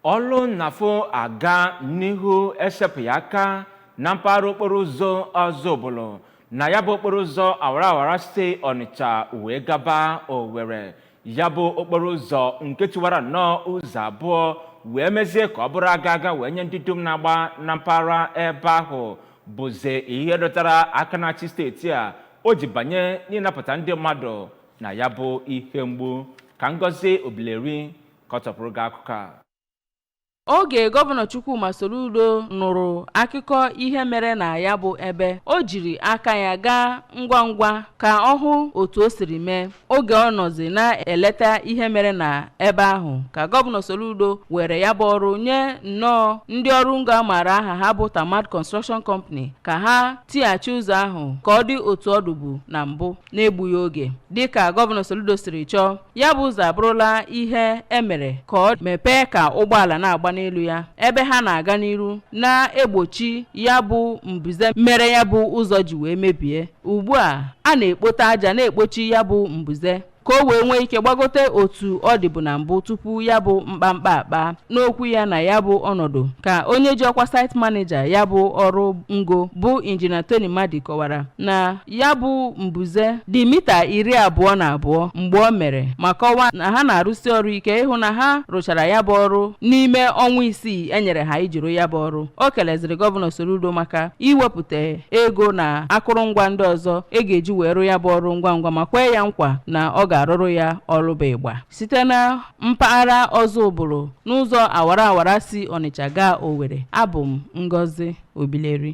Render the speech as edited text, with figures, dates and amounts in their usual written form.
Ọlụ nnafụ aga n'ihu esepụghị aka na mpaghara okporo ụzọ Ọzụbụlụ na ya bụ okporo ụzọ awara awara si Ọnịcha wee gaba Owerri. Ya bụ okporo ụzọ nke tiwara nnọọ ụzọ abụọ wee mezie ka ọ bụrụ aga aga wee nye ndị dum na-agba na mpaghara ebe ahụ bụzi ihe dọtara aka na-achị steeti a o ji banye n'ịnapụta ndị mmadụ na ya bụ ihe mgbu. Ka Ngozi Obileri kọtọpụrụ gị akụkọ a. Oge Gọvanọ Chukwuma Soludo nụrụ akụkọ ihe mere na ya bụ ebe, o jiri aka ya gaa ngwa ngwa ka ọ hụ otu o siri mee. Oge ọ nọzi na-eleta ihe mere na ebe ahụ ka Gọvanọ Soludo were ya bụ ọrụ nye nnọọ ndị ọrụ ngo a maara aha ha bụ Tamad Construction Company ka ha tighachi ụzọ ahụ ka ọ dị otu ọ dịbu na mbụ n'egbughị oge. Dịka Gọvanọ Soludo siri chọọ, ya bụ ụzọ abụrụla ihe e mere ka ọ mepee ka ụgbọala na-agba n'elu ya, ebe ha na-aga n'iru na-egbochi ya bụ mbuze mere ya bụ ụzọ ji wee mebie. Ugbu a a na-ekpote aja na-ekpochi ya bụ mbuze ka o wee nwee ike gbagote otu ọ dịbu na mbụ tupu ya bụ mkpamkpa akpa. N'okwu ya na ya bụ ọnọdụ ka onye ji ọkwa site manager ya bụ ọrụ ngo bụ Injinia Tony Madi kọwara na ya bụ mbuze dị mita 22 mgbe o mere, ma kọwaa na ha na-arụsi ọrụ ike ịhụ na ha rụchara ya bụ ọrụ n'ime ọnwa 6 e nyere ha iji rụ ya bụ ọrụ. O keleziri Gọvanọ Soludo maka iwepụta ego na akụrụngwa ndị ọzọ e ga-eji wee rụ ya bụ ọrụ ngwa ngwa, ma kwee ya nkwa na ọ ga-arụrụ ya ọrụ bụ ịgba. Site na mpaghara Ọzụbụlụ n'ụzọ awara awara si Ọnịcha gaa Owerri, abụ m Ngozi Obileri.